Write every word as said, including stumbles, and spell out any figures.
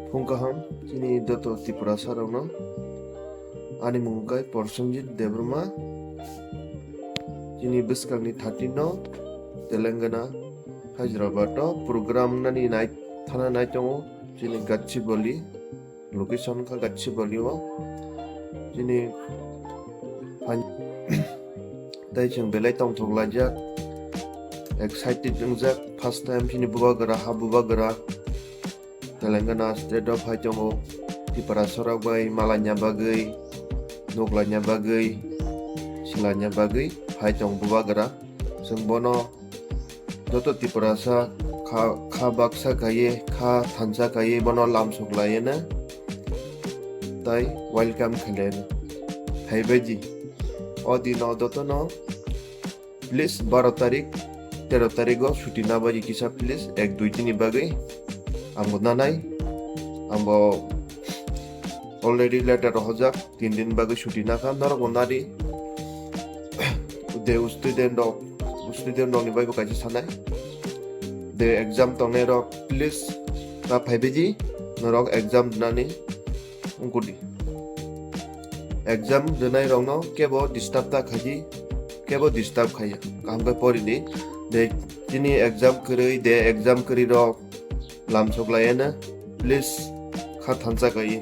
Phung kaham chini joto Tiprasa rokno. Ani mung khe Prosenjit Debbarma. Chini bwskangni thirteen no Telangana Hyderabad o program nani nai thana nai tongo chini Gachibowli. Location kha Gachibowli o. Chini phan-, tei chwng belai tongthok laijak, excited wngjak, first time chini bubagra ha bubagra Telangana state o phai tongo, Tiprasa rok bai malaina bagwi, nuklaina bagwi, swlaina bagwi phai tongo bubagra. Chwng bono joto Tiprasa kha, kha baksa kaiye, kha thansa kaiye bono lamsok laiye na, tai welcome khaile na. Phaibaidi o dino jotono please baro tarik, tero tarik o suti na baji kisa please ek dui din ni bagwi. Ambo nanai, ambo already letter rohorjak, tin din bagwi suti nakha, norok bo nadi. De student rok, student rok ni bagwi kaisa sanai. De exam tongnai rok, please, ta phaibaidi, norok exam dinani ungkudi. Exam dinai rokno kebo disturb ta khaidi, kebo disturb khaiya. Kaham khe porini. De chini exam kwrwi, de exam kwrwi rok lamsok laiya na, please, kha thansa kaiye.